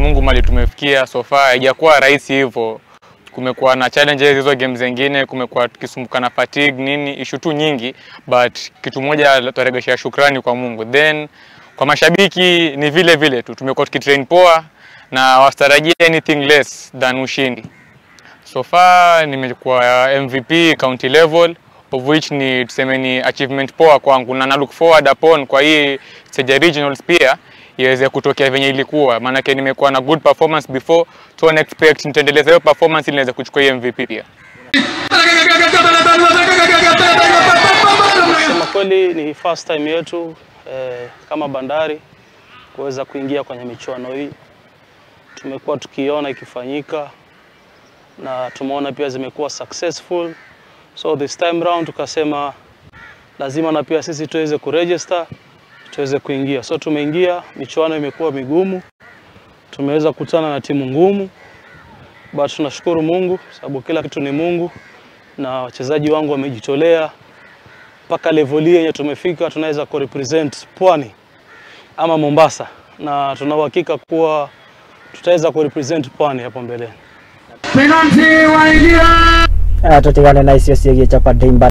Mungu mali tumefikia so far, haijakuwa rahisi hivyo. Kumekuwa na challenges hizo games zingine, kumekuwa tukisumbuka na fatigue nini, issue tu nyingi, but kitu moja tutaregesha shukrani kwa Mungu. Then kwa mashabiki ni vile vile tu tumekuwa tukitrain poa na wasitarajie anything less than ushindi. So far nimekuwa MVP county level, of which ni tuseme ni achievement poa kwangu, na look forward upon kwa hii stage regionals pia iweze kutokea venye ilikuwa, maana yake nimekuwa na good performance before, so I expect nitaendeleza hiyo performance ili niweze kuchukua hii MVP pia. Kusema kweli ni first time yetu kama Bandari kuweza kuingia kwenye michuano hii. Tumekuwa tukiona ikifanyika na tumeona pia zimekuwa successful. So this time round tukasema lazima na pia sisi tuweze kuregister, tuweze kuingia. So tumeingia, michuano imekuwa migumu. Tumeweza kukutana na timu ngumu. But tunashukuru Mungu sababu kila kitu ni Mungu na wachezaji wangu wamejitolea mpaka level hii yenye tumefika, tunaweza kurepresent Pwani ama Mombasa, na tuna uhakika kuwa tutaweza kurepresent Pwani hapo mbeleni. Penalty waingia. Tutigane na icio ciĩgiĩ Chapa Dimba.